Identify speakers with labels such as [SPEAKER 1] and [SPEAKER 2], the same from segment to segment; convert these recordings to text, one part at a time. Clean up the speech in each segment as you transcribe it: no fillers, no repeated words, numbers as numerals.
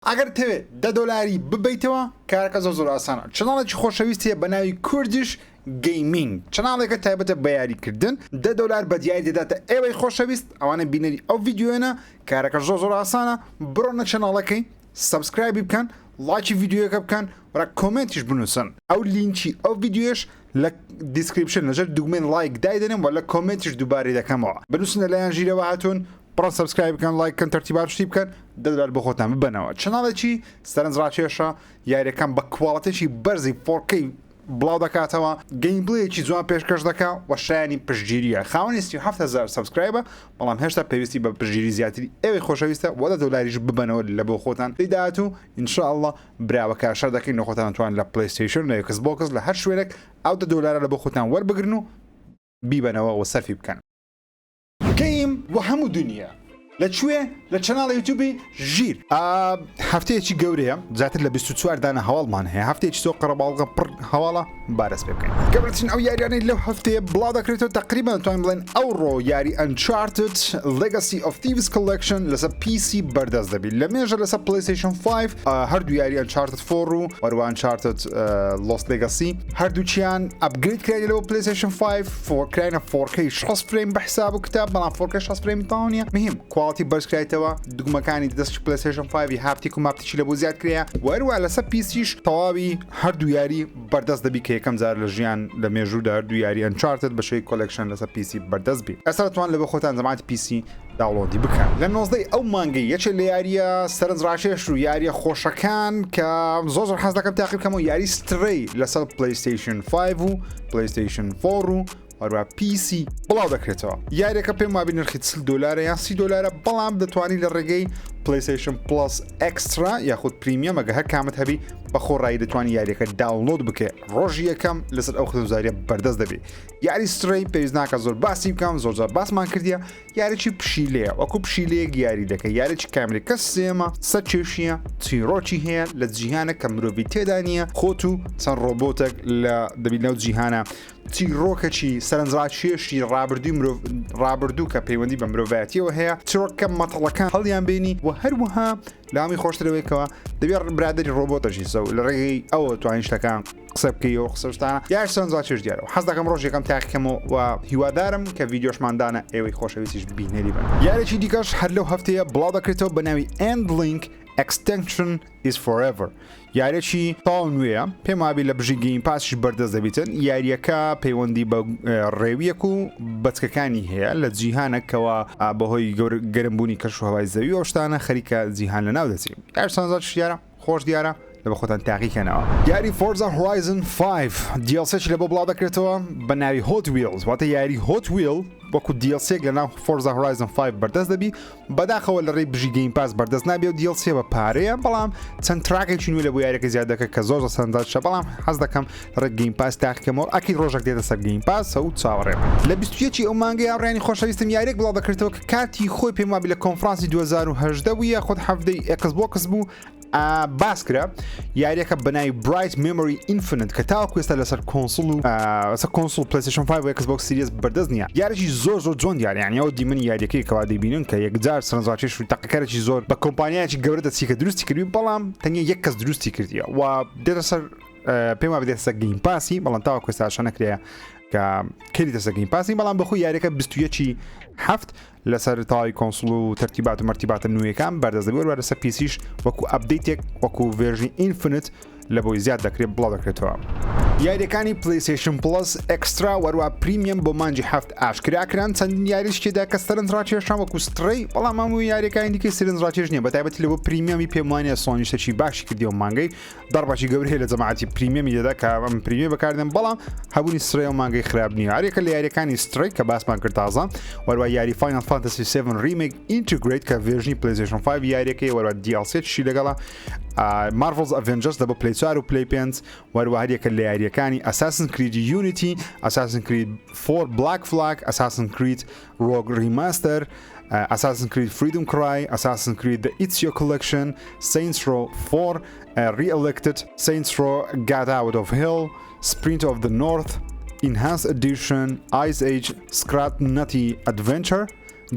[SPEAKER 1] ئەگەر تەوێ دە دۆلاری ببەیتەوە کارەکە زۆر زۆر ئاسانە channel ێکی خۆشەویست هەیە بە ناوی Kurdish Gaming channel ێکە تایبەتە بە یاریکردن دە دۆلار بە دیاری دەداتە ئێوەی خۆشەویست ئەوانە بینەری ئەو ڤیدیۆیەنە کارەکە زۆر زۆر ئاسانە بڕۆنە channel ەکەی subscribe ی بکەن ڵایکی ڤیدیۆیەکە بکەن وە comment یش بنووسن ئەو لینکی ئەو ڤیدیۆیەش لە description لەژێر دوگمەی ڵایک دایدەنێم وە لە comment یش دووبارەی دەکەمەوە بنووسن لەلایەن ژیرەوە هاتوون بڕۆن subscribe بکەن ڵایک کەن تەرتیبات شتی بکەن دە دۆلار بۆ خۆتان ببەنەوە channel ێکی سەرنج ڕاکێشە یاریەکان بە quality ێکی بەرزی 4K بڵاو دەکاتەوە gameplay ێکی جوان پێشکەش دەکا و شایانی پشتگیریە خاوەنی 37 هەزار subscribe ە بەڵام هێشتا پێویستی بە پشتگیری زیاتری ئێوەی خۆشەویستە وە دە دۆلاریش ببەنەوە لە بۆ خۆتان لی داهاتوو ان شاء الله براوە cash دەکەین لە خۆتان توان لە PlayStation لە Xbox لە هەر شوێنێک ئەو دە دۆلارە لە بۆ خۆتان وەربگرن و بیبەنەوە و سەرفی بکەن. game و هەموو دنیا لە کوێ؟ لە channel ی یوتیوبی ژیر. هەفتەیەکی گەورەیە زیاتر لە 24 دانە هەواڵمان هەیە هەفتەیەکی زۆر قەرەباڵغە پڕ هەواڵە با دەست پێ بکەین گەورەترین ئەو یاریانەی لەو هەفتەیە بڵاو دەکرێتەوە تقریبا دەتوانین بڵێن ئەوڕۆ یاری Uncharted Legacy of Thieves Collection لەسەر PC بەردەست دەبیت لە مێژە لەسەر PlayStation 5 هەردوو یاری Uncharted 4 و وەروە Uncharted Lost Legacy هەردووکیان upgrade کراینە لەوە PlayStation 5 فۆر کراینە 4K 60 frame بە حساب و کتاب بەڵام 4K 60 frame ی تەواو نییە مهم quality بەرز کرایتەوە دوگمەکانی دەستی PlayStation 5 haptic و ماپتیکی لە بۆ زیاد کرایە وەروە لەسەر PC یش تەواوی هەردوو یاری بەردەست دەبی کە یەکەم جار لە ژیان لە مێژوودا هەردوو یاری Uncharted بە شێوەی collection لەسەر PC بەردەست بی ئێستا دەتوان لە بۆ خۆتان جەماعەتی PC download ی بکەن لە نۆزدەی ئەو مانگەی یەکێ لە یاریە سەرنج ڕاکێش و یاریە خۆشەکان کە زۆر زۆر حەز دەکەم تاقی بکەمەوە یاری Stray لەسەر PlayStation 5 و PlayStation 4 و هەروە PC بڵاو دەکرێتەوە یاریەکە پێم وابی نرخی 40 دلارە یان 30 دلارە بەڵام دەتوانی لە ڕێگەی PlayStation Plus Extra یاخود Premium ئەگە هەر کامت هەبی بە خۆڕایی دەتوانی یاریەکە download بکێ ڕۆژی یەکەم لەسەر ئەو خزمەتگوزاریە بەردەست دەبی یاری Stray پێویست ناکە زۆر باسی بکەم زۆر زۆر باسمان کردیە یاریی پشیلەیە وەکو پشیلەیەک یاری دەکە یاریی کامری کەس سێمە سەر کێشیە چیرۆکی هەیە لە جیهانە کە مرۆڤی تێدا نییە خۆت و چەند ڕۆبۆتێک لە دەبی لەو جیهانە چیرۆکەکی سەرنجڕاکێشی ڕابردووی مرۆڤ ڕابردوو کە پەیوەندی بە مرۆڤایەتیەوە هەیە چیرۆکە مەتەڵەکان هەڵیان بێنی و هەروەها لامی خۆشترەوەیکەوە دەبێت برادری ڕۆبۆتەشی سە لە ڕێگەی ئەوە توانین شتەکان قسە بکەی و قسەشتانە یار سەرنجڕاکێش دیارە حەز دەکەم ڕۆژ یەکەم تاقیکەمەوە و هیوادارم کە ڤیدیۆشمان دانا ئێوەی خۆشەویستیش بینەری بن یارێکی دیکەش هەر لەو هەفتەیە بڵاو دەکرێتەوە بە ناوی Endlink Extinction is Forever یاریەکی تەواو نوێیە پێم وابی لە بژی Game Pass یش بەردەست دەبیتن یاریەکە پەیوەندی بە ڕێویەک و بەچکەکانی هەیە لە جیهانەکەەوە بەهۆی گەرمبوونی کەش و هەوای زەوی ئەو شتانە خەریکە جیهان لەناو دەچێت یار سانزار دیارە خۆش دیارە لە بە خۆتان تاقیکەنەوە یاری Forza Horizon 5 DLC ێکی لە بۆ بڵاو دەکرێتەوە بە ناوی Hot Wheels واتە یاری Hot Wheel وەکو DLC ێک لە ناو Forza Horizon 5 بەردەست دەبی بەداخەوە لە ڕێی بژی Game Pass بەردەست نابێ و DLC بە پارەیە بەڵام چەند track ێکی نوێ لە بۆ یاریەکە زیاد دەکە کە زۆر زۆر سەرنجڕاکێشە بەڵام حەز دەکەم لە ڕێی Game Pass تاقیکەمەوە ئەکید ڕۆژێک دێتە سەر Game Pass و چاوەڕێ لە 21 ئەو مانگەی هاوڕێیانی خۆشەویستم یاریەک بڵاو دەکرێتەوە کە کاتی خۆی پێم وابی لە کۆنفرانسی 2018 بوو یاخود 17 Xbox بوو باس کرا یاریەکە بەناوی Bright Memory Infinite کە تاوەکو ئێستا لەسەر console و لەسەر console PlayStation 5 و Xbox Series بەردەست نییە یاریی زۆر زۆر جوان دیارە یعنی ئەو دیمەنی یاریەکەی کەوا دەبینن کە یەکجار سەرنجڕاکێش و تەقەکەرێکی زۆر بە کۆمپانیایەکی گەورە دەچی کە دروستی کردوی بەڵام تەنیا یەک کەس دروستی کردیە و دێتە سەر پێم وابێ دێتە سەر Game Pass ی بەڵام تاوەکو ئێستا نەکرێ کە کەری دەسە Game Pass ی بەڵام بەخۆی یاریەکە 21 هەفت لەسەر تەواوی console و تەرتیبات و مەرتیباتە نوێیەکان بەردەست دەبێت وەروە لەسەر PC یش وەکو update ێک وەکو version Infinite لە بۆی زیاد دەکرێت بڵاو دەکرێتەوە. یاریەکانی PlayStation Plus Extra وەروە Premium بۆ مانگی هەفت ئاشکرا کران چەندین یاریش تێدا کە سەرنج ڕاکێشان وەکو Stray بەڵام هەموو یاریەکانی دیکەی سەرنج ڕاکێش نییە بەتایبەتی لە بۆ Premium ی پێم وانە سۆنی شتێکی باشی کردی و مانگەی دەڕبەکی گەورەیە لە جەماعەتی Premium ی دەدا کە ئەم Premium بەکاردێن بەڵام هەبوونی Stray و مانگەی خراپ نییە هەریەکە لە یاریەکانی Stray کە باسمان کرد تازە وەروە یاری Final Fantasy 7 Remake Intergrade کە version ی PlayStation 5 یاریەکەی وەروە DLC شی لەگەڵە Marvel's Avengers دە بۆ Play 4 و Play 5 وەروە هەریەکە لە یاریەکانی Assassin's Creed Unity Assassin's Creed 4 Black Flag Assassin's Creed Rogue Remaster Assassin's Creed Freedom Cry, Assassin's Creed The Ezio Collection, Saints Row 4, Re-Elected, Saints Row Gat Out of Hell, Spirit of the North, Enhanced Edition, Ice Age Scrat Nutty Adventure,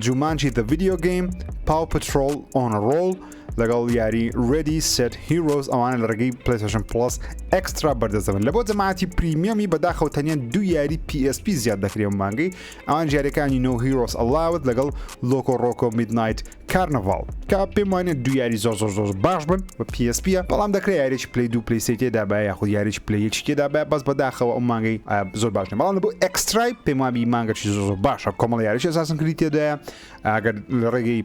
[SPEAKER 1] Jumanji The Video Game, Paw Patrol On a Roll, لەگەڵ یاری Ready Set Heroes ئەوانە لە ڕێگەی PlayStation Plus Extra بەردەست دەبن. لە بۆ جەماعەتی Premium ی بەداخەوە تەنیا دوو یاری PSP زیاد دەکرێ ئەم مانگەی، ئەوان یاریەکانی No Heroes Allowed لەگەڵ LocoRoco Midnight Carnival کە پێم وانە دوو یاری زۆر زۆر زۆر باش بن و PSP بەڵام دەکرێت یاریی Play دوو Play سێ تێدا بە یاخود یاریی Play یەکی تێدا بە بەس بەداخەوە ئەو مانگەی زۆر باش نیە بەڵام بۆ Extra ی پێم وابی مانگەکی زۆر زۆر باشە کۆمەڵ یاریی Assassin's Creed تێدایە ئەگەر لە ڕێگەی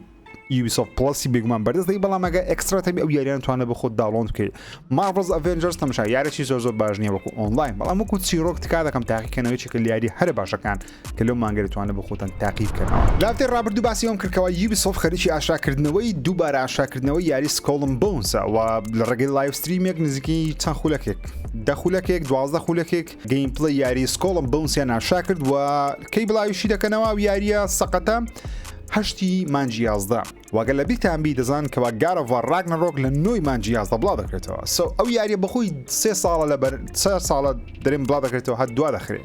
[SPEAKER 1] Ubisoft Plus ی بێگومان بەردەست دەی بەڵام ئەگە Extra تەمی ئەو یاریان توانە بە خۆت download بکەیت Marvel's Avengers تەماشا یاریی زۆر زۆر باش نییە وەکو ئۆنلاین بەڵام وەکو چیرۆک تکا دەکەم تاقیکەنەوەی چێکە لە یاری هەرە باشەکان کە لەو مانگە دەتوانن بۆ خۆتان تاقی بکەنەوە. لە هەفتەی ڕابردوو باسی ئەوەم کرد کەوا Ubisoft خەریکی ئاشکراکردنەوەی دووبارە ئاشکراکردنەوەی یاری Skull and Bones ە و لە ڕێگەی live stream ێک نزیکەی چەند خولەکێک دە خولەکێک 12 خولەکێک gameplay یاری Skull and Bones یان ئاشکرا کرد و کەی بڵاویشی دەکەنەوە ئەو یاریە سەقەتە هەشتی مانگی 11 وە گەر لە بیرتان بی دەزان کەوا God of War Ragnarok لە نۆی مانگی 11 بڵاو دەکرێتەوە so ئەو یاریە بەخۆی سێ ساڵە لەبەر سێ ساڵە دەرێن بڵاو دەکرێتەوە هەر دوا دەخرێ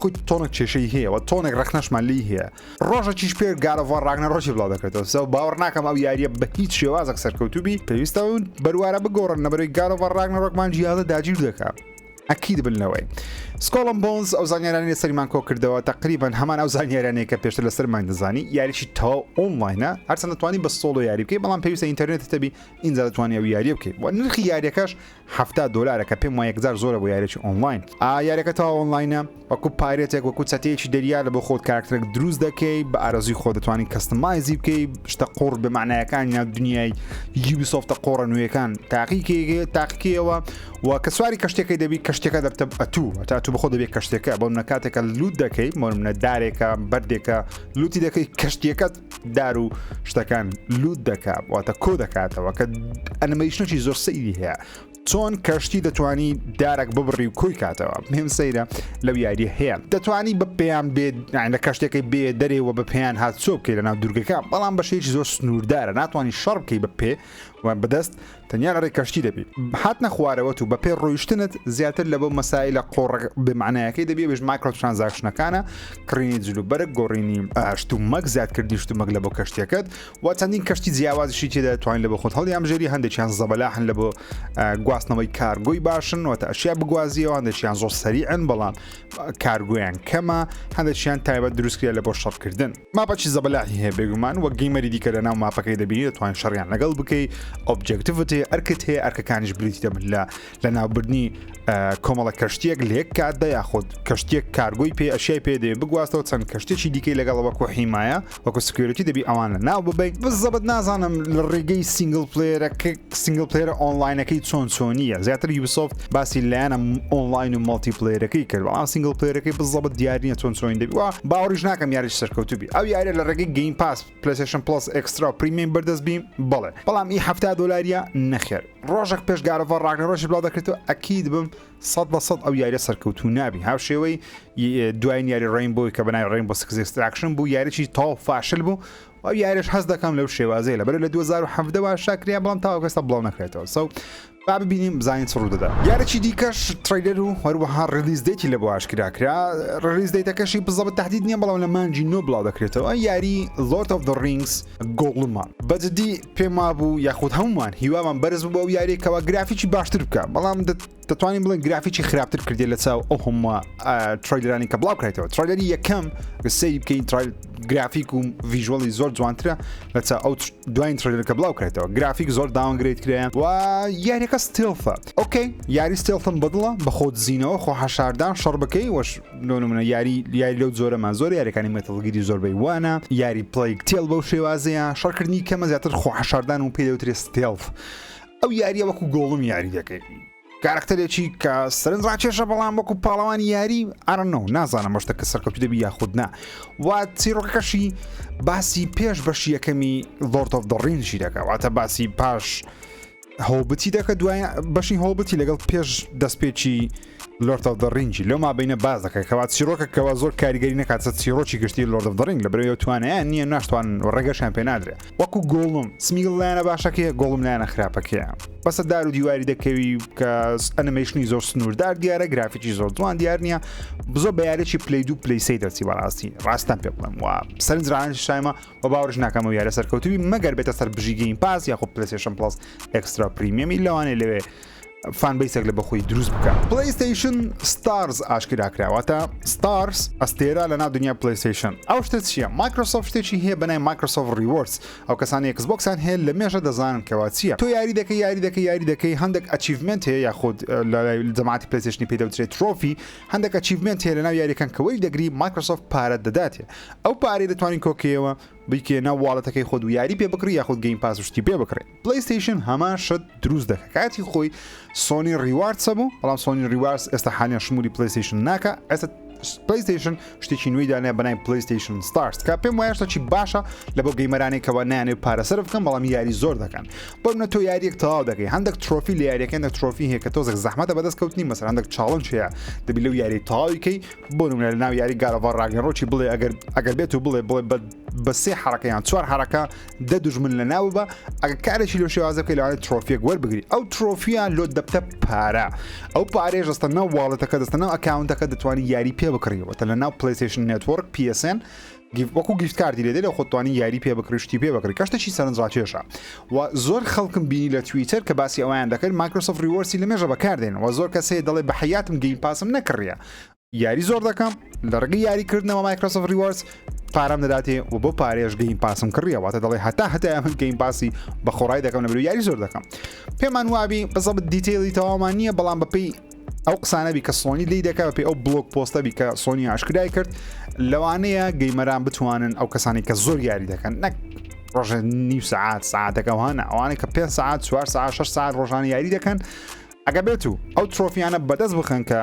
[SPEAKER 1] خۆی تۆنێک کێشەی هەیە و تۆنێک ڕەخنەشمان لی هەیە ڕۆژەکیش پێ God of War Ragnarok ی بڵاو دەکرێتەوە so باوەڕ ناکەم ئەو یاریە بە هیچ شێوازێک سەرکەوتوبی پێویستە و بەروارە بگۆڕن نەبەرەی God of War Ragnarok مانگی 11 داگیر دەکات ئەکید بن لەوەی Skull and Bones ئەو زانیارانی لەسەریمان کۆ کردەوە تقریبا هەمان ئەو زانیارانەیە کە پێشتر لەسەرمان دەزانی یاریی تەواو ئۆنلاینە هەرچەند دەتوانی بە solo یاری بکەی بەڵام پێویستە ئینتەرنێت تەبی ئینجا دەتوانی ئەو یاریە بکەی و نرخی یاریەکەش 70 دلارە کە پێم وایە یەکجار زۆرە بۆ یاریی ئۆنلاین ئا یاریەکە تەواو ئۆنلاینە وەکو pirate ێک وەکو چەتەیەکی دەریا لە بۆ خۆت کارکتەرێک دروست دەکەی بە ئارەزوی خۆ دەتوانانی customize ی بکەی شتە قۆڕ بە معنایەکانی ناو دنیای Ubisoft ە قۆڕە نوێیەکان تاقیکەیە تاقیکەیەوە و کە سواری کەشتەکەی دەبی کەشتەکە دەبتە ئەتوو تا تو بخۆ دەبێت کەشتەکە بۆ منە کاتێکە loot دەکەی بۆ منە دارێکە بەردێکە loot ی دەکەی کەشتیەکەت دار و شتەکان loot دەکا واتە کۆ دەکاتەوە کە ئەنمەیشنێکی زۆر سەیری هەیە چۆن کەشتی دەتوانی دارێک ببڕی و کۆی کاتەوە پێم سەیرە لەو یاریە هەیە دەتوانی بە پێیان بێ لە کەشتەکەی بێ دەرێ و بە پێیان هات چۆ بکەی لە ناو دوورگەکە بەڵام بە شێکی زۆر سنووردارە ناتوانانی شەڕ بکەی بە پێ و بەدەست تەنیا لە ڕێی کەشتی دەبی هاتنە خوارەوەت و بە پێ ڕۆیشتنت زیاتر لە بۆ مەسایلە قۆڕ بێ معنایەکەی دەبی بێژ microtransaction ەکانە کڕینی جلوبەرگ گۆڕینی شتومەک زیادکردنی شتومەک لە بۆ کەشتیەکەت و چەندین کەشتی جیاوازیشی تێدا توانین لە بۆ خۆت هەڵیانبژێری هەندێکیان زەبەلاحن لە بۆ گواستنەوەی کارگۆی باشن واتە ئەشیا بگوازیەوە هەندێکیان زۆر سەریعن بەڵام کارگۆیان کەمە هەندێکیان تایبەت دروستکرا لە بۆ شەڕکردن map ەکی زەبەلاحی هەیە بێگومان وەک gamer ی دیکە لە ناو map ەکەی دەبینی دەتوانین شەڕیان لەگەڵ بکەی objective ت هەیە ئەرکت هەیە ئەرکەکانیش بریتی دەبن لە لە ناوبردنی کۆمەڵە کەشتیەک لە یەک کاتدا یاخود کەشتیەک کارگۆی پێ ئەشیای پێ دەوێت بگواستەوە چەند کەشتێکی دیکەی لەگەڵ وەکو حیمایە وەکو security دەبی ئەوان لە ناو ببەیت بزەبت نازانم لە ڕێگەی single player ەکە single player ە online ەکەی چۆن چۆنیە زیاتر Ubisoft باسی لایەنە ئۆنلاین و multiplayer ەکەی کرد بەڵام single player ەکەی بزەبت دیار نییە چۆن چۆن دەبی وا باوەڕیش ناکەم یاریش سەرکەوتوو بی ئەو یاریە لە ڕێگەی Game Pass PlayStation Plus Extra و Premium بەردەست بی بەڵێ بەڵام ئی 70 دۆلاریە نەخێر ڕۆژێک پێش God of War Ragnarok ی بڵاو دەکرێتەوە ئەکید بم سەد بە سەد ئەو یاریە سەرکەوتوو نابی هاوشێوەی دوایین یاری Rainbow ی کە بەناوی Rainbow Six Extraction بوو یاریی تەواو فاشل بوو ئەو یاریش هەست دەکەم لەو شێوازەیە لەبەر لە 2017 واشا کرا بەڵام تاوەکو ئێستا بڵاو نەکرێتەوە so با ببینیم بزانین چ ڕوودەدا یارێکی دیکەش trailer و هەروەها release date ی لە بۆ ئاشکرا کرا release date ەکەشی بزەبت تهدید نییە بەڵام لە مانگی نۆ بڵاو دەکرێتەوە یاری Lord of the Rings Gollum ە بەجددی پێم وابوو یاخود هەمومان هیوامان بەرز بوو ئەو یاریەکەوە گرافیکی باشتر بکە بەڵام دەتوانین بڵێن گرافیکی خراپتر کردێ لە چاو ئەو هەمووە trailer انی کە بڵاو کرێتەوە trailer ی یەکەم سەیری بکەین ترایل گرافیک و visual ی زۆر جوانترە لە چاو ئەو دوایین trailer کە بڵاو کرێتەوە گرافیک زۆر downgrade کرێ و یاریەکە stealth ە okay یاری stealth م بەدڵە بە خۆ دزینەوە خۆ حەشاردان شەڕ بکەی وەش لۆ نمونە یاری یاری لەو جۆرەمان زۆر یاریەکانی Metal Gear ی زۆربەی وانە یاری Plague Tale بەو شێوازەیە شەڕکردنی کەمە زیاتر خۆ حەشاردان و پێ دەوترێ stealth ئەو یاریە وەکو Gollum یاری دەکەی کارکتەرێکی کە سەرنج ڕاکێشە بەڵام وەکو پاڵەوانی یاری ئارنۆ نازانم مەشتە کە سەرکەوتو دەبی یاخود نا و چیرۆکەکەشی باسی پێش بەشی یەکەمی Lord of the Rings ی دەکا واتە باسی پاش Hobbit ی دەکە دوای بەشی Hobbit ی لەگەڵ پێش دەستپێکی Lord of the Ring ی لەو مابینە باس دەکات کەوا چیرۆکە کەوا زۆر کاریگەری نەکات سەر چیرۆکی گشتی Lord of the Ring لە بەرەوە توانایان نییە ناشتوان ڕێگەشیان پێ نادرێ وەکو گۆڵم سمیگڵ لایەنە باشەکەیە گۆڵم لایەنە خراپەکەیە بەسە دار و دیواری دەکەوی کە ئەنیمەیشنی زۆر سنووردار دیارە گرافیکی زۆر جوان دیار نییە بزۆ بە یاریی پلی دوو پلی سێ دەرچی بەڕاستی ڕاستان پێ بڵێم و سەرنج ڕانش شایمە و باوەڕش ناکەمەوە یارە سەرکەوتوی مەگەر بێتە سەر بژی Game Pass یاخود PlayStation Plus Extra Premium ی لەوانەیە لەوێ fan base ێک لە بەخۆی دروست بکە. PlayStation Stars ئاشکرا کرا واتە Stars ئەستێرە لە ناو دنیا PlayStation ئەو شتە چییە Microsoft شتێکی هەیە بەنای Microsoft Rewards ئەو کەسانی Xbox یان هەیە لە مێژە دەزانن کەوا چییە تۆ یاری دەکەی یاری دەکەی یاری دەکەی هەندێک achievement هەیە یاخود لە جەماعەتی PlayStation ی پێ دەوترێت trophy هەندێک achievement هەیە لە ناو یاریەکان کە وەری دەگری Microsoft پارەت دەداتێ ئەو پارەی دەتوانین کۆکەیەوە بیکەیە ناو wallet ەکەی خۆت و یاری پێ بکڕی یاخود Game Pass و شتی پێ بکڕی. PlayStation هەمان شت دروست دەکە کاتی خۆی Sony Rewards بوو بەڵام Sony Rewards ئێستا حالیان شمولی PlayStation ناکە ئێستا PlayStation شتێکی نوێی دانێ بەنای PlayStation Stars کە پێم وایە شتێکی باشە لە بۆ gamer انێک کەەوە نانێ پارە سەرف بکەن بەڵام یاری زۆر دەکەن بۆ منە تۆ یاریەک تەواو دەکەی هەندێک trophy لە یاریەکە هەندێک trophy هەیە کە تۆزێک زەحمەتە بەدەست کەوتنی مەسەر هەندێک challenge هەیە دەبی لەو یاری تەواوی کەی بۆ نمونە لە ناو یاری God of War Ragnarok ی بڵێ ئەگەر ئەگەر بێت و بڵێ بڵێ بە سێ حرەکە یان چوار حرەکە دە دوژمن لە ناو بە ئەگە کارێکی لەو شێوازە بکەی لەوانەیە trophy یەک وەربگری ئەو trophy یان لۆ دەبتە پارە ئەو پارەیەش دەستە ناو wallet ەکە دەستە ناو account ەکە دەتوانی یاری پێ بکڕیەوە لە ناو PlayStation Network PSN وەکو gift card ی لێ دێ لە خۆتوانی یاری پێ بکڕی شتی پێ بکڕی کە شتێکی سەرنجڕاکێشە و زۆر خەڵکم بینی لە تویتەر کە باسی ئەویان دەکرد Microsoft Rewards ی لە مێژە بەکاردێن و زۆر کەس هەیە دەڵێ بە حەیاتم Game Pass م نەکڕیە یاری زۆر دەکەم لە ڕێگەی یاری کردنەوە Microsoft Rewards پارەم دەداتێ و بۆ پارێش Game Pass م کڕیە واتە دەڵێ هەتا هەتا من Game Pass ی بە خۆڕای دەکەم لەبەر یاری زۆر دەکەم پێمان وابی بەزەبت detail ی تەواومان نییە بەڵام بەپێی ئەو قسانە بی کە سۆنی لی دەکە بەپێی ئەو blog post ە بی کە سۆنی ئاشکرای کرد لەوانەیە gamer ان بتوانن ئەو کەسانی کە زۆر یاری دەکەن نەک ڕۆژە نیو سعات ساعتەکە وانە ئەوانەی کە 5 ساعت 4 ساعت 6 ساعت ڕۆژانە یاری دەکەن ئەگە بێت و ئەو trophy یانە بەدەست بخەن کە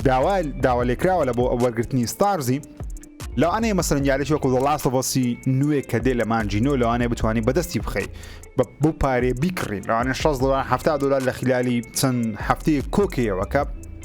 [SPEAKER 1] داوا داوا لێکراوە لە بۆ وەرگرتنی Stars ی لەوانەیە مەسەرەن یاریی وەکو The Last of Us ی نوێ کە دێ لە مانگی نۆ لەوانەیە بتوانانی بەدەستی بخەی بە بۆ پارێ بیکڕی لەوانەیە 60 دلار 70 دلار لە خلالی چەند هەفتەیە کۆکەیەوە کە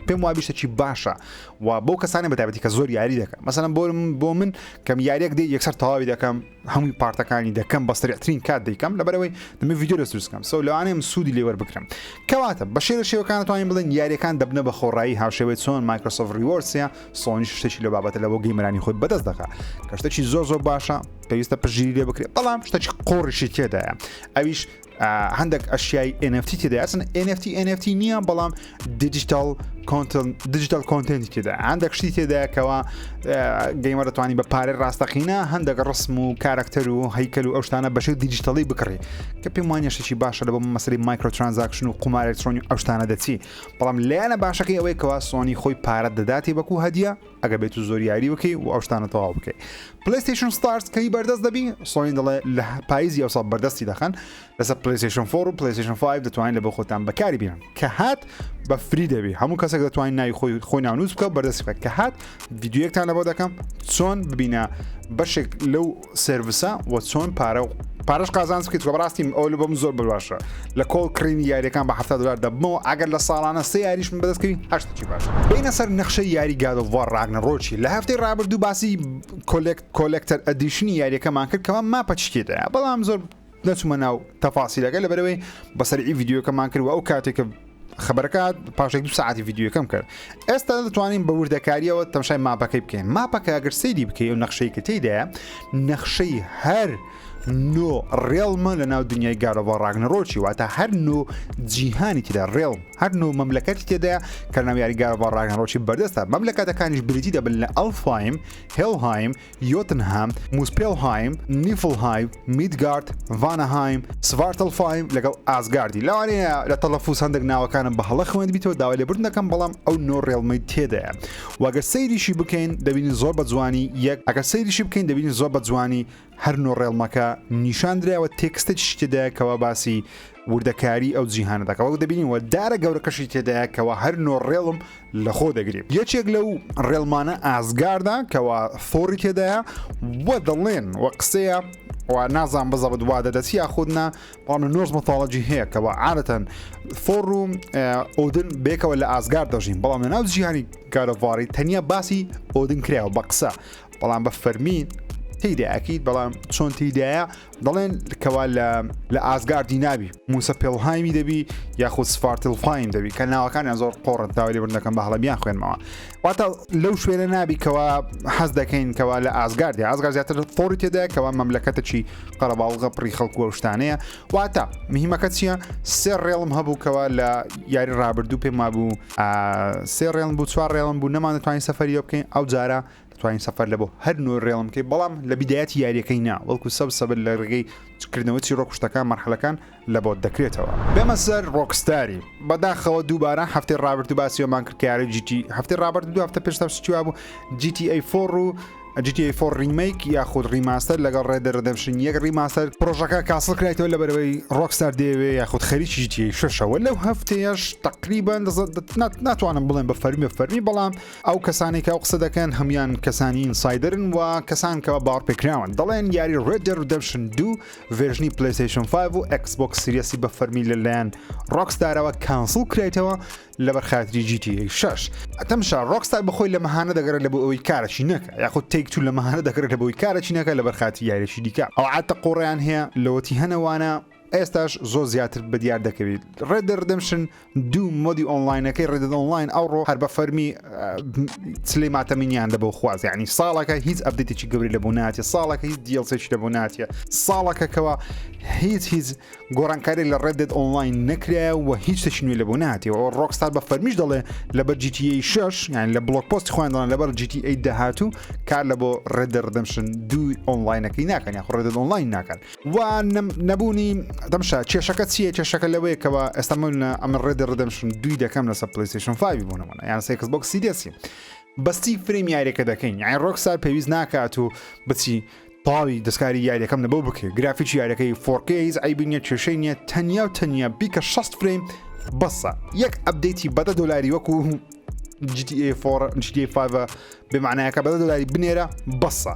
[SPEAKER 1] پێم وابی شتێکی باشە و بۆ کەسانی بەتابەتی کە زۆر یاری دەکەن مەسەلەن بۆ بۆ من کەم یاریەک دێ یەکسەر تەواوی دەکەم هەمووی part ەکانی دەکەم بە سریعترین کات دەیکەم لەبەرەوەی دەمێ ڤیدیۆ لە دروست بکەم so لەوانەیە من سوودی لێ وەربگرم کەواتە بە شێوە شێوەکان توانین بڵێن یاریەکان دەبنە بە خۆڕایی هاوشێوەی چۆن Microsoft Rewards ە سۆنی شتێکی لە بابەتە لە بۆ gamer انی خۆی بەدەست دەخا کە شتێکی زۆر زۆر باشە پێویستە پشتگیری لێ بکرێت بەڵام شتێکی قۆڕیشی تێدایە ئەویش هەندێک ئەشیای NFT تێدا ئەسن NFT NFT نییە بەڵام digital digital content ی تێدا هەندێک شتی تێدایە کەوا gamer دەتوانانی بە پارەی ڕاستەقینە هەندێک ڕسم و کارکتەر و هەیکەل و ئەو شتانە بەشێ دیجیتاڵی بکڕی کە پێم وانە شتێکی باشە لە بۆ مەسەری micro transaction و قومار ئەلکترۆنی ئەو شتانە دەچی بەڵام لایەنە باشەکەی ئەوەی کەوا سۆنی خۆی پارە دەداتی وەکو هەدیە ئەگە بێت و زۆر یاری بکەی و ئەو شتانە تەواو بکەی PlayStation Stars کەی بەردەست دەبی سۆنی دەڵێ لە پاییزی ئەو ساڵ بەردەستی دەخەن لەسەر PlayStation 4 و PlayStation 5 دەتوانین لە بۆ خۆتان بەکاری بێنن کە هات بە free دەبی هەموو کەسێک دەتوانین ناوی خۆی خۆی ناونووس بکە بەردەستی بکە کە هات ڤیدیۆیەکتان لەبۆ دەکەم چۆن ببینە بەشێک لەو service ە و چۆن پارە و پارەش قازانج بکەیت کە بەڕاستی ئەو لە بۆم زۆر باشە لە کۆڵ کڕینی یاریەکان بە 70 دلار دەبمەوە ئەگەر لە ساڵانە سێ یاریش من بەدەستکەوی هەشتێکی باش بینە سەر نەخشەی یاری God of War Ragnarok ی لە هەفتەی ڕابردوو باسی collector edition ی یاریەکەمان کرد کەوا map ە چی تێدایە بەڵام زۆر نەچوومە ناو تەفاسیلەکە لەبەرەوەی بەسەرعی ڤیدیۆکەمان کرد و ئەو کاتێک کە خبرەکە پاشێک دو ساعتی ڤیدیۆکەم کرد ئێستا دەتوانین بە وردەکاریەوە تەمشای map ەکەی بکەین map ەکە ئەگەر سەیری بکەی و نەخشەی کە تێیدایە نەخشەی هەر نۆ realm ە لە ناو دنیای God of War Ragnarok ی واتە هەر نۆ جیهانی تێدا realm هەر نۆ مەملەکەتی تێدایە کە ناو یاری God of War Ragnarok ی بەردەستە مەملەکەتەکانیش بریتی دەبن لە ئەلفهایم هێلهایم یۆتنهام، موسپێلهایم، نیفلهایم، میدگارد، ڤانەهایم، سڤارتەلفایم لەگەڵ ئازگاردی. لەوانەیە لە تەلەفوز هەندێک ناوەکانم بە هەڵە خوێندبیتەوە داوای لێبوردن دەکەم بەڵام ئەو نۆ realm ەی تێدایە و ئەگەر سەیریشی بکەین دەبینین زۆر بە جوانی یەک ئەگەر سەیریشی بکەین دەبینین زۆر بە جوانی. هەر نۆ realm ەکە نیشان دراوە تێکستێکیشی تێدایە کەوا باسی وردەکاری ئەو جیهانە دەکا وەک دەبینین وە دارە گەورەکەشی تێدایە کەوا هەر نۆ realm لەخۆ دەگرێت یەکێک لەو realm انە ئازگاردە کەوا ثۆری تێدایە و دەڵێن و قسەیە و نازان بزەبت وا دەدەچی یاخود نا بەڵام لە Norse mythology هەیە کەوا عادەتەن ثۆر و ئۆدن بێکەوە لە ئازگار دەژین بەڵام لە ناو جیهانی God of War ی تەنیا باسی ئۆدن کراوە بە قسە بەڵام بە فەرمی تێیدا ئەکید بەڵام چۆن تێیدایە دەڵێن کەوا لە لە ئازگاردی نابی موسە پێڵهایمی دەبی یاخود سفارتلفایم دەبی کە ناوەکانیان زۆر قۆڕن داوای لێبوردن دەکەم بە هەڵە بیان خوێنمەوە واتە لەو شوێنە نابی کەوا حەز دەکەین کەوا لە ئازگاردی ئازگار زیاتر ثۆری تێدایە کەوا مەملەکەتەکی قەرەباڵغە پڕی خەڵک و شتانەیە واتە مهمەکە چییە سێ realm هەبوو کەوا لە یاری ڕابردوو پێم وابوو سێ realm بوو چوار realm بوو نەماندەتوانین سەفەریەوە بکەین ئەو جارە دەتوانین سەفەر لە بۆ هەر نۆ realm بکەی بەڵام لە بیدایەتی یاریەکەی نا وەکو سەب سەبر لە ڕێگەی کردنەوە چیرۆک شتەکان مەرحەلەکان لە بۆت دەکرێتەوە. بێمە سەر ڕۆکستاری بەداخەوە دووبارە هەفتەی ڕابردوو باسی ئەومان کرد کە یاری GT هەفتەی ڕابردوو دوو هەفتە پێش تا شتی وابوو GTA 4 و GTA 4 remake یاخود remaster لەگەڵ Red Dead Redemption یەک remaster پرۆژەکە cancel کرایتەوە لەبەرەوەی ڕۆکستار دەیەوێ یاخود خەریکی GTA شەشەوە لەو هەفتەیەش تقریبا ناتوانم بڵێم بە فەرمی فەرمی بەڵام ئەو کەسانەی کە ئەو قسە دەکەن هەموان کەسانی insider ن و کەسان کەوا باوەڕپێکراون دەڵێن یاری Red Dead Redemption 2 version ی PlayStation 5 و Xbox Series ی بە فەرمی لەلایەن ڕۆکستارەوە cancel کرایتەوە لەبەر خاتری GTA 6 ئەتەمشا ڕۆکستار بەخۆی لە مەهانە دەگەڕێت لە بۆ ئەوەی کارەکی نەکە یاخود Take-Two لە مەهانە دەگەڕێت لە بۆی کارەکی نەکە لەبەر خاتری یاریی دیکە ئەو عادەتە قۆڕیان هەیە لەوەتی هەنەوانە ئێستاش زۆر زیاتر بەدیار دەکەویت Red Dead Redemption دوو mode ی online ەکەی Red Dead Online ئەوڕۆ هەر بە فەرمی چلەی ماتەمینیان لە بۆ خواز یعنی ساڵەکە هیچ update ێکی گەوری لە بۆ ناتێ ساڵەکە هیچ DLC ێکی لە بۆ ناتێ ساڵەکەکەوە هیچ هیچ گۆڕانکاری لە Red Dead Online نەکرایە و هیچ شتێکی نوێ لە بۆ ناتێ و ڕۆکستار بە فەرمیش دەڵێ لەبەر GTA 6 یان لە blog post ی خۆیان دەڵێن لەبەر GTA داهاتوو کار لە بۆ Red Dead Redemption دوو ئۆنلاینەکەی ناکەن یاخۆ Red Dead Online ناکەن و نەبوونی تەمشا کێشەکە چییە کێشەکە لەوەیە کەەوە ئێستا من ئەمە Red Dead Redemption دوی دەکەم لەسەر PlayStation 5 بوونەوە یان Xbox Series ی بەستی frame یاریەکە دەکەین یان ڕۆکستار پێویست ناکات و بچی تەواوی دەستکاری یاریەکەم لەبۆ بکرێت گرافیکی یاریەکەی 4K هیچ عیبی نییە کێشەی نییە تەنیا و تەنیا بیکە 60 frame بەسە یەک update ی بەدە دۆلاری وەکو GTA 4 GTA 5 بێمانایەکە بە دۆلاری بنێرە بەسە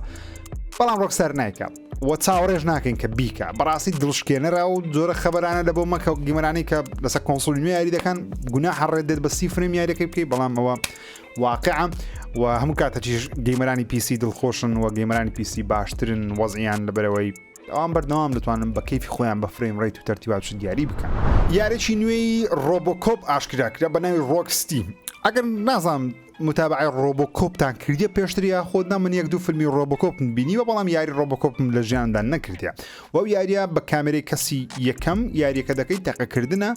[SPEAKER 1] بەڵام ڕۆکسەر نایکە وە چاوەڕێش ناکەین کە بیکە بەڕاستی دڵشکێنەرە و جۆرە خەبەرانە لە بۆ مەکە gamer انەی کە لەسەر console نوێ یاری دەکەن گونا هەڕێت دێت بە سی frame یاریەکەی بکەی بەڵام ئەوە واقعە و هەموو کاتەکیش gamer انی PC دڵخۆشن و gamer انی PC باشترن وەزیان لەبەرەوەی ئەوان بەردەوام دەتوانن بە کەیفی خۆیان بە frame rate و تەرتیبات شت دیاری بکەن. یاریی نوێی ڕۆبۆکۆپ ئاشکرا کرا بە ناوی Rock City ئەگەر نازانم متابعەی ڕۆبۆکۆپتان کردیە پێشتر یاخود نا من یەک دوو فیلمی ڕۆبۆکۆپم بینیوە بەڵام یاری ڕۆبۆکۆپم لە ژیاندا نەکردیە وەو یاریە بە کامێرەی کەسی یەکەم یاریەکە دەکەی تەقەکردنە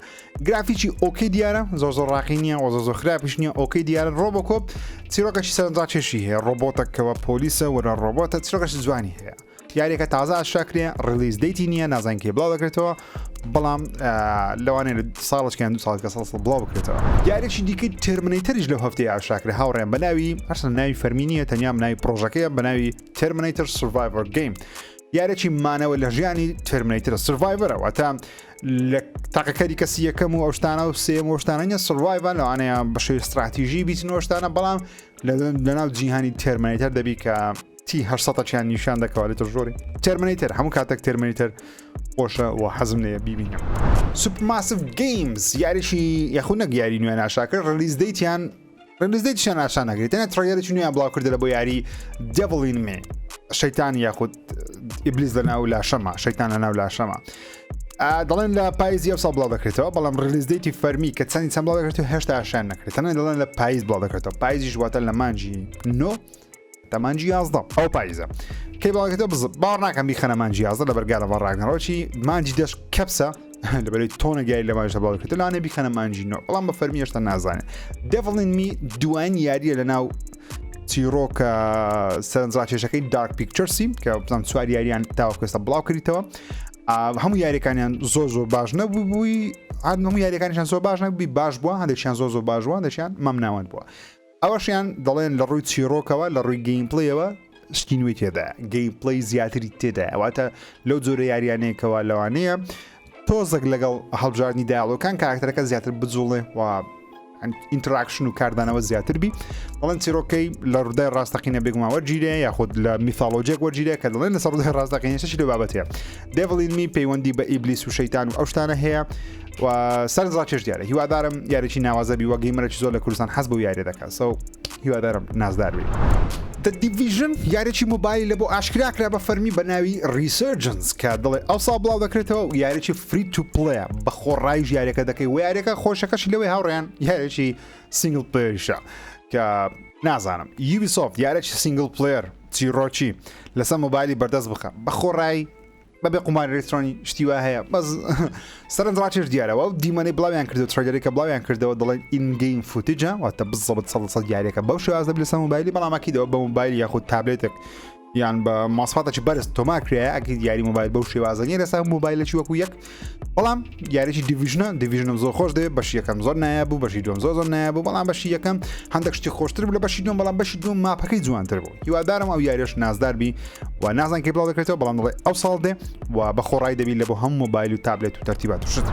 [SPEAKER 1] گرافیکی okay دیارە زۆر زۆر ڕاقی نییە وە زۆر زۆر خراپیش نییە okay دیارە ڕۆبۆکۆپ چیرۆکەشی سەرنجڕاکێشی هەیە ڕۆبۆتەکەوە پۆلیسە وەرە ڕۆبۆتە چیرۆکەشی جوانی هەیە یاریەکە تازە ئاشکرا release date ی نییە نازانین کەی بڵاو دەکرێتەوە بەڵام لەوانەیە لە ساڵێکیان دو ساڵ کە ساڵ بڵاو بکرێتەوە. یاریی دیکەی Terminator یش لەو هەفتەیە ئاشکرا هاوڕێیان بە ناوی هەرچەند ناوی فەرمی نییە تەنیا ناوی پرۆژەکەیە بە ناوی Terminator Survivor Game یاریی مانەوە لە ژیانی Terminator Survivor ە واتە لە تاقەکەری کەسی یەکەم و ئەوشتانە و سێم و شتانە نیە survive ە لەوانەیە بە شێوەی استراتیژی بیتن و شتانە بەڵام لەناو جیهانی Terminator دەبی کە T هەشتەکیان نیشان دەکەوە لێتە ژۆری Terminator هەموو کاتێک Terminator خۆشە و حەزم لێ بیبینم. Supermassive Games یاریشی یاخود نەک یاری نوێ ناشاکرد release date یان release date یان ئاشان نەکرێت تەنیا trailer ێکی نوێیان بڵاو کردە لە بۆ یاری Devil in Me شەیتان یاخود ئیبلیس لە ناو لاشەمە شەیتان لە ناو لاشەمە دەڵێن لە پاییزی ئەو ساڵ بڵاو دەکرێتەوە بەڵام release date ی فەرمی کە چەندی چەند بڵاو دەکرێتەوە هێشتا ئاشان نەکرێت تەنیا دەڵێن لە پاییز بڵاو دەکرێتەوە پاییزیش واتە لە مانگی نۆ تا مانگی 11 ئەو پاییزە کەی بڵاوکێتەوە بز باوەڕ ناکەم بیخەنە مانگی 11 لە بەرگارە بە ڕاگنەڕۆچی مانگی دەش کەپسە لەبەرەی تۆنە گیای لە مانگی بڵاوکێتەوە لانێ بیخەنە مانگی نۆ بەڵام بە فەرمی هێشتا نازانێت Devil in Me دوایین یاریە لە ناو چیرۆکە سەرنجڕاکێشەکەی Dark Pictures ی کە بزانم چوار یاریان تاوەکو ئێستا بڵاو کردیتەوە هەموو یاریەکانیان زۆر زۆر باش نەبوو بووی هەموو یاریەکانیشان زۆر باش نەبووی باش بووە هەندێکیان زۆر زۆر باش بووە هەندێکیان مەمناوەند بووە ئەوەشیان دەڵێن لە ڕووی چیڕۆکەوە لە ڕووی gameplay ەوە. شتی نوێی تێدا gameplay زیاتری تێدا واتە لەو جۆرە یاریانەیەکەوە لەوانەیە تۆزێک لەگەڵ هەڵبژاردنی dialogue ەکان کاراکتەرەکە زیاتر بجوڵێ و interaction و کاردانەوە زیاتر بی دەڵێن چیرۆکەی لە ڕوودای ڕاستەقینە بێگومان وەرگیرێ یاخود لە میثاڵۆجیەک وەرگیرێ کە دەڵێن لەسەر ڕوودای ڕاستەقینە شتێکی لەو بابەتەیە Devil in Me پەیوەندی بە ئیبلیس و شەیتان و ئەو شتانە هەیە و سەرنجڕاکێش دیارە هیوادارم یاریی ناوازە بی وە gamer ێکی زۆر لە کوردستان حەز بەو یاریە دەکات so هیوادارم نازدار بی. The Division یاریی مۆبایلی لە بۆ ئاشکرا کرا بە فەرمی بە ناوی Resurgence کە دەڵێ ئەوساڵ بڵاو دەکرێتەوە و یاریی free to play ە بە خۆڕایش یاریەکە دەکەی و یاریەکە خۆشەکەشی لەوەی هاوڕێیان یاریی single player یشە کە نازانم Ubisoft یاریی single player چیڕۆکی لەسەر مۆبایلی بەردەست بخە بە خۆڕایی بەبێ قوماری ئەلکترۆنی شتی وا هەیە بەس سەرنج ڕاکێش دیارەوە ئەو دیمەنەی بڵاویان کردو trailer ی کە بڵاویان کردەوە دەڵێن in-game footage ە واتە بزەبت سەد سەد یاریەکە بەو شێوازە لەسەر مۆبایلی بەڵام ئەکیدەوە بە مۆبایل یاخود تابلێتێک یان بە ماسفاتێکی بەرز تۆمار کرایە ئەکید یاری مۆبایل بەو شێوازە نیە لەسەر مۆبایلێکی وەکو یەک بەڵام یاریی Division ە Division م زۆر خۆش دەوێت بەشی یەکەم زۆر نایاب بوو بەشی دوم زۆر زۆر نایاب بوو بەڵام بەشی یەکەم هەندێک شتی خۆشتر بوو لە بەشی دوم بەڵام بەشی دوم map ەکەی جوانتر بوو هیوادارم ئەو یاریش نازدار بی و نازان کەی بڵاو دەکرێتەوە بەڵام دەڵێ ئەو ساڵ دێ و بە خۆڕایی دەبی لە بۆ هەم مۆبایل و تابلێت و تەرتیبات و شت.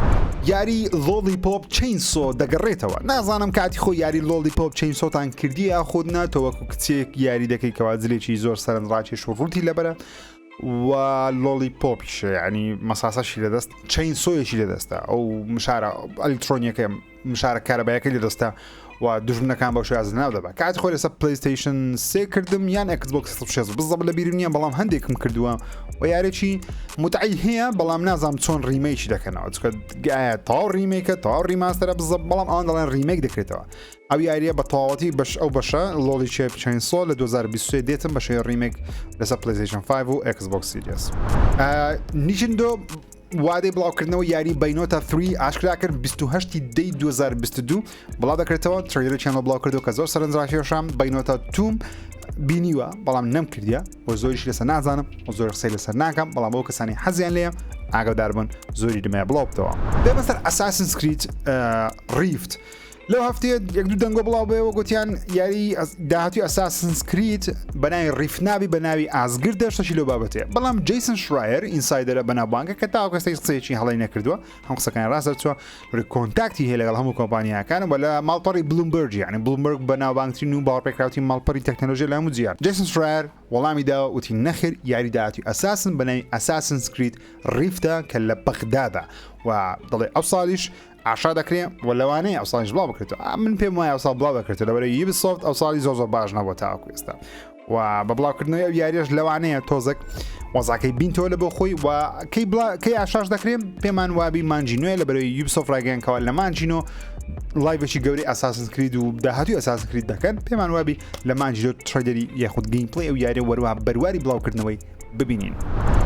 [SPEAKER 1] یاری Lollipop Chainsaw دەگەڕێتەوە نازانم کاتی خۆی یاری Lollipop Chainsaw تان کردی یاخود نا تۆ وەکو کچێک یاری دەکەی کەوا جلێکی زۆر سەرنجڕاکێش و ڕووتی لەبەرە و lollipop یشە یعنی مەساسەشی لەدەست chainsaw یەکی لەدەستە ئەو مشارە ئەلیکترۆنیەکە مشارە کارەبایەکەی لەدەستە و دوژمنەکان بەو شێوازە ناو دەبا کاتی خۆی لەسەر PlayStation سێ کردم یان Xbox 360 بزەب لە بیرم نییە بەڵام هەندێکم کردووە و یارێکی متعی هەیە بەڵام نازانم چۆن remake ی دەکەنەوە چکە گایە تاو remake ە تاو remaster ە بزەب بەڵام ئەوان دەڵێن remake دەکرێتەوە ئەو یاریە بە تەواوەتی بەش ئەو بەشە Lollipop Chainsaw لە 2023 دێتم بە شێوەی remake لەسەر PlayStation 5 و Xbox Series Nintendo وادەی بڵاوکردنەوەی یاری Bayonetta 3 ئاشکرا کرد 28 دەی 2022 بڵاو دەکرێتەوە trailer ێکیان بۆ بڵاو کردو کە زۆر سەرنجڕاکێشام Bayonetta two م بینیوە بەڵام نەم کردیە و زۆریش لەسەر نازانم و زۆر قسەی لەسەر ناکەم بەڵام بۆ کەسانی حەزیان لێ ئاگادار بن زۆری دمە بڵاو بتەوە بێمە سەر Assassin's Creed Rift لەو هەفتەیە یەک دوو دەنگۆ بڵاو بووەوە گوتیان یاری داهاتوی Assassin's Creed بە ناوی Rift نابی بە ناوی ئازگردە شتەکی لەو بابەتەیە بەڵام Jason Schreier insider ە بەناوبانگە کە تاوەکو ئێستا هیچ قسەیەکی هەڵەی نەکردووە هەم قسەکانی ڕاست دەرچووە لەوەی contact ی هەیە لەگەڵ هەموو کۆمپانیاکان و لە ماڵپەڕی Bloomberg یعنی Bloomberg بەناوبانگترین و باوەڕپێکراوترین ماڵپەڕی تەکنەلۆژیا لە هەموو جیهان Jason Schreier وەڵامی داوە وتی نەخێر یاری داهاتوی Assassin بە ناوی Assassin's Creed Rift ە کە لە بەغدادا و دەڵێ ئەو ساڵیش ئاشا دەکرێ و لەوانەیە ئەوساڵیش بڵاو بکرێتەوە من پێم وایە ئەوساڵ بڵاو دەکرێتەوە لەبەرەوەی Ubisoft ئەوساڵی زۆر زۆر باش نەبووە تاوەکو ئێستا و بە بڵاوکردنەوەی ئەو یاریش لەوانەیە تۆزێک وەزاکەی بینتەوە لە بۆ خۆی و کەی بڵا کەی ئاشاش دەکرێن پێمان وابی مانجی نوێ لە بەرەوەی Ubisoft ڕاگەیان کەوا لە مانجی نۆ live ێکی گەورەی Assassin's Creed و داهاتوی Assassin's Creed دەکەن پێمان وابی لە مانجی نۆ trailer ی یاخود gameplay ئەو یاریە وەروە بەرواری بڵاوکردنەوەی ببینین.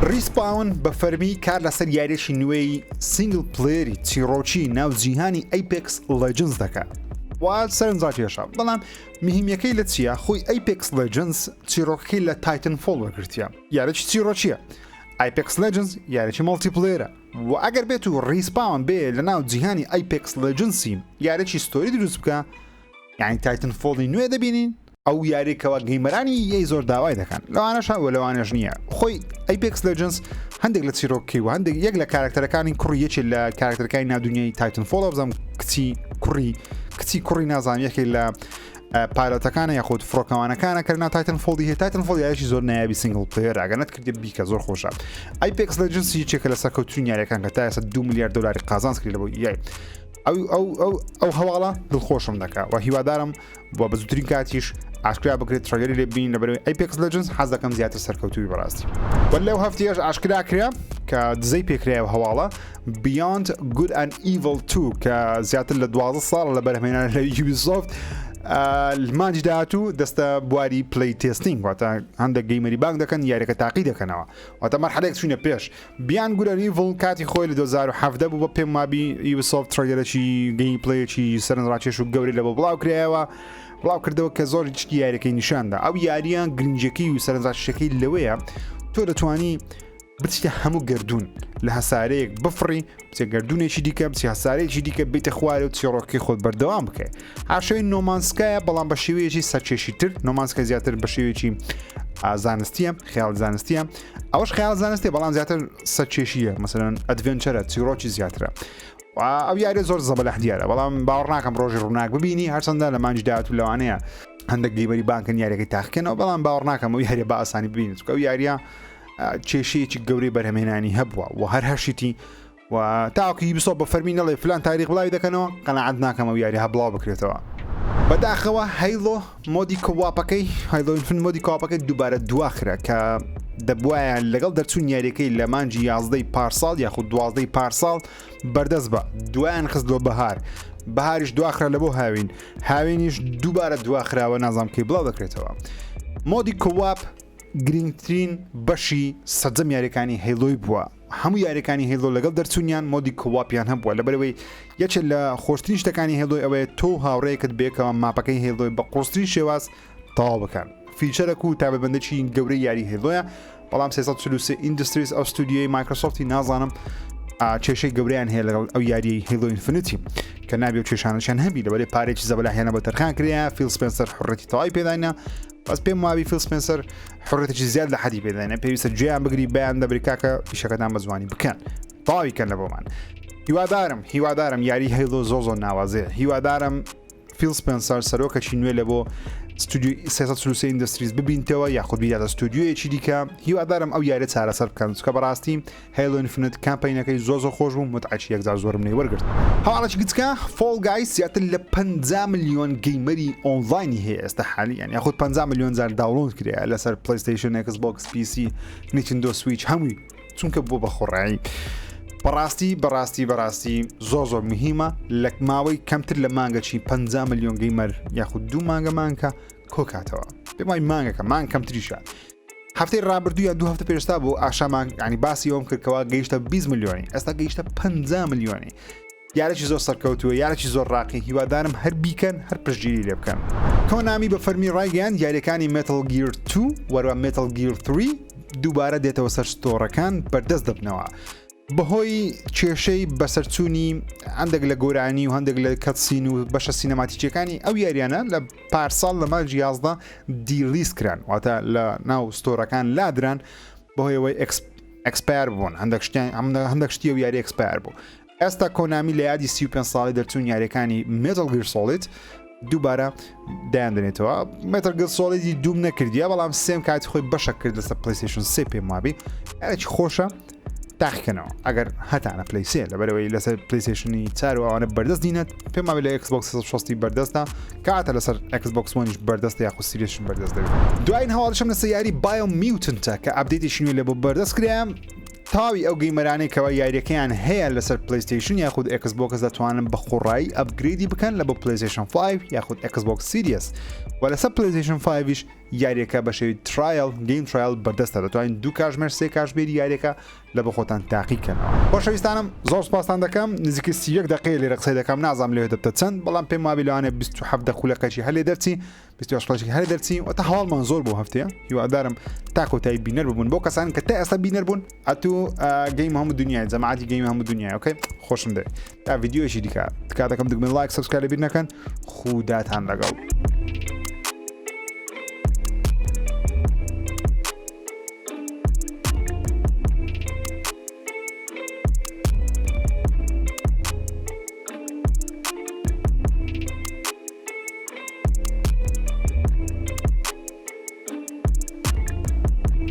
[SPEAKER 1] Respawn بە فەرمی کار لەسەر یاریی نوێی single player ی چیڕۆکی ناو جیهانی Apex Legends دەکات. و سەرنجڕاکێشە بەڵام مهمیەکەی لە چییە خۆی Apex Legends چیڕۆکەکەی لە Titanfall وەرگرتیە یاریی چیڕۆکیە Apex Legends یاریی multiplayer ە و ئەگەر بێت و Respawn بێ لە ناو جیهانی Apex Legends ی یاریی story دروست بکە یعنی Titanfall ی نوێ دەبینین ئەو یاریە کەوا gamer انی EA زۆر داوای دەکەن لەوانەش هەبوو لەوانەش نییە خۆی Apex Legends هەندێک لە چیرۆکی و هەندێک یەک لە کارکتەرەکانی کوڕی یەکێ لە کارکتەرەکانی ناو دنیای Titanfall بزانم کچی کوڕی کچی کوڕی نازانم یەکێک لە pilot ەکانە یاخود فڕۆکەوانەکانە کردنا Titanfall ی هەیە Titanfall یاریی زۆر نایابی single player ئەگەر نەتکردی بیکە زۆر خۆشە Apex Legends یەکێکە لە سەرکەوتوین یاریەکان کە تا ئێستا 2 میلیارد دلاری قازانج کرد لە بۆ یای ئەو ئەو ئەو ئەو هەواڵە دڵخۆشم دەکا و هیوادارم و بە زووترین کاتیش ئاشکرا بکرێت trailer ی لێ ببینین لەبەرەوەی Apex Legends حەز دەکەم زیاتر سەرکەوتووی بەڕاستی وە لەو هەفتەیەش ئاشکرا کرا کە دزەی پێکرایە هەواڵە Beyond Good and Evil 2 کە زیاتر لە 12 ساڵ لە بەرهەمێنان لە Ubisoft مانجی داهاتوو دەستە بواری play testing واتە هەندێک gamer ی بانگ دەکەن یاریەکە تاقی دەکەنەوە واتە مەرحەلێک چوینە پێش Beyond Good and Evil کاتی خۆی لە 2017 بوو بە پێم وابی Ubisoft trailer ێکی gameplay ێکی سەرنجڕاکێش و گەورەی لە بۆ بڵاو کرایەوە بڵاو کردەوە کە زۆر شتی یاریەکەی نیشاندا ئەو یاریە گرنگەکەی و سەرنجڕاکێشەکەی لەوەیە تۆ دەتوانی بچیتە هەموو گردون لە هەسارەیەک بفڕی بچێ گردونێکی دیکە بچی هەسارەیەکی دیکە بیتە خوارێ و چیڕۆکی خۆت بەردەوام بکەی هاشەوەی No Man's Sky ە بەڵام بە شێوەیەکی سەرکێشی تر No Man's Sky زیاتر بە شێوەیەکی زانستیە خیال زانستیە ئەوەش خیال زانستی بەڵام زیاتر سەرکێشیە مەسەلەن adventure ە چیرۆکی زیاترە ئەو یاریە زۆر زەبەلەح دیارە بەڵام باوەڕ ناکەم ڕۆژی ڕووناک ببینی هەرچەندە لە مانجی داهاتوو لەوانەیە هەندێک gamer ی بانکن یاریەکەی تاقیکەنەوە بەڵام باوەڕ ناکەم ئەو یاریە بە ئاسانی ببینی چونکە ئەو یاریە کێشەیەکی گەورەی بەرهەمهێنانی هەبووە و هەر هەشیتی و تاوەکو Ubisoft بە فەرمی نەڵێ فلان تاریخ بڵاوی دەکەنەوە قەناعەت ناکەم ئەو یاریه بڵاو بکرێتەوە. بەداخەوە Halo mode ی co-op ەکەی Halo Infinite mode ی co-op ەکەی دووبارە دواخرا کە دەبواە لەگەڵ دەرچوون یاریەکەی لە مانجی یازدەی پارساڵ یاخود دوازدەی پارساڵ بەردەست بە دوایان خست بۆ بەهار بەهاریش دواخرا لە بۆ هاوین هاوینیش دووبارە دواخراوە نازانم کەی بڵاو دەکرێتەوە mode ی co-op گرنگترین بەشی سەرجەم یاریەکانی Halo ی بووە هەموو یاریەکانی Halo لەگەڵ دەرچوونیان mode ی co-op یان هەبووە لەبەرەوەی یەکێ لە خۆشترین شتەکانی Halo ی ئەوەیە تۆ هاوڕێکت بێکەوە map ەکەی Halo ی بە قوڵترین شێواز تەواو بکەن feature ەک و تابەبندێکی گەورەی یاری Halo یە بەڵام 343 Industries ئەو ستودیۆی Microsoft ی نازانم کێشەی گەورەیان هەیە لەگەڵ ئەو یاریی Halo Infinite ی کە نابێ و کێشانەشیان هەبی لەبەرێ پارێکی زەبەلاحیانە بە تەرخان کرایە Phil Spencer حڕەتی تەواوی پێداینە بەس پێم وابی Phil Spencer حڕێتێکی زیاد لە حەدی پێداینە پێویستە گوێیان بگری بەیان دەبری کاکە ئیشەکەتان بە جوانی بکەن تەواوی کەن لە بۆمان هیوادارم هیوادارم یاری Halo زۆ زۆر ناوازەیە هیوادارم Phil Spencer سەرۆکەکی نوێ لە بۆ ستودیۆی 343 Industries ببینتەوە یاخود بیداتە ستودیۆیەکی دیکە هیوادارم ئەو یاریە چارەسەر بکەن چونکە بەڕاستی Halo Infinite campaign ەکەی زۆر زۆر خۆش بوو متعەکی یەکجار زۆرم لێ وەرگرت. هەواڵێکی گچکە Fall Guys زیاتر لە 50 ملیۆن gamer ی ئۆنلاینی هەیە ئێستا حالیان یاخود 50 ملیۆن جار download کرایە لەسەر PlayStation Xbox PC Nintendo Switch هەمووی چونکە بووە بە خۆڕایی بەڕاستی بەڕاستی بەڕاستی زۆر زۆر مهمە لە ماوەی کەمتر لە مانگەچی 50 ملیۆن gamer یاخود دوو مانگە مانکە کۆکاتەوە پێم وای مانگەکە مانگ کەمتریشە هەفتەی ڕابردوو یان دوو هەفتە پێشتا بوو ئاشامان ینی باسی ئەوم کردکەوە گەیشتە 20 ملیۆنی ئێستا گەیشتە 50 ملیۆنی یارێکی زۆر سەرکەوتووە یارێکی زۆر ڕاقی هیوادارم هەر بیکەن هەر پشتگیری لێ بکەن. Konami بە فەرمی ڕایگەیاند یاریەکانی Metal Gear 2 وەروە Metal Gear 3 دووبارە دێتەوە سەر store ەکان بەردەست دەبنەوە. بەهۆی کێشەی بەسەرچوونی هەندێک لە گۆرانی و هەندێک لە cutscene و بەشە سینەماتیکیەکانی ئەو یاریانە لە پارساڵ لە مانگی 11 delist کران واتە لە ناو store ەکان لادران بەهۆیەوەی expire بوون هەندێک شتیان هەندێک شتی و یاری expire بوو ئێستا Konami لە یادی 35 ساڵی دەرچوون یاریەکانی Metal Gear Solid دووبارە دایان دەنێتەوە Metal Gear Solid ی دووم نەکردیە بەڵام سێم کاتی خۆی بەشە کرد لەسەر PlayStation سێ پێم وابی یارێکی خۆشە تاقیکەنەوە ئەگەر هەتانە Play سێ لەبەرەوەی لەسەر PlayStation ی چار و ئەوانە بەردەست دینەت پێم وابێ لە Xbox 360 بەردەستە کاتە لەسەر Xbox One یش بەردەستە یاخود Series ش بەردەست دەبێت دوایین هەواڵشم لەسەر یاری Biomutant ە کە update ێکی نوێ لە بۆ بەردەست کرا تەواوی ئەو gamer انەی کەوا یاریەکەیان هەیە لەسەر PlayStation یاخود Xbox دەتوانن بە خۆڕایی upgrade ی بکەن لە بۆ PlayStation 5 یاخود Xbox Series و لەسەر PlayStation 5یش یاریەکە بە شێوی trial game trial بەردەستە دەتوانین دوو کاژمێر سێ کاژمێری یاریەکە لە بۆ خۆتان تاقی کەنەوە. خۆشەویستانم زۆر سوپاستان دەکەم نزیکەی 31 دقەیە لێرە قسەی دەکەم نازانم لێ دەبتە چەند بەڵام پێم وابی لەوانەیە 27 خولەکەکی هەلێ دەرچی 28 خولەکی هەر دەرچی واتە هەواڵمان زۆر بۆ هەفتەیە هیوادارم تا کۆتایی بینەر ببوون بۆ کەسان کە تا ئێستا بینەر بوون ئەتوو game هەموو دنیای جەماعەتی game هەموو دنیای okay خۆشم دەوێت تا ڤیدیۆیەکی دیکە تکا دەکەم دگمە like subscribe لەبیر نەکەن خوداتان لەگەڵ.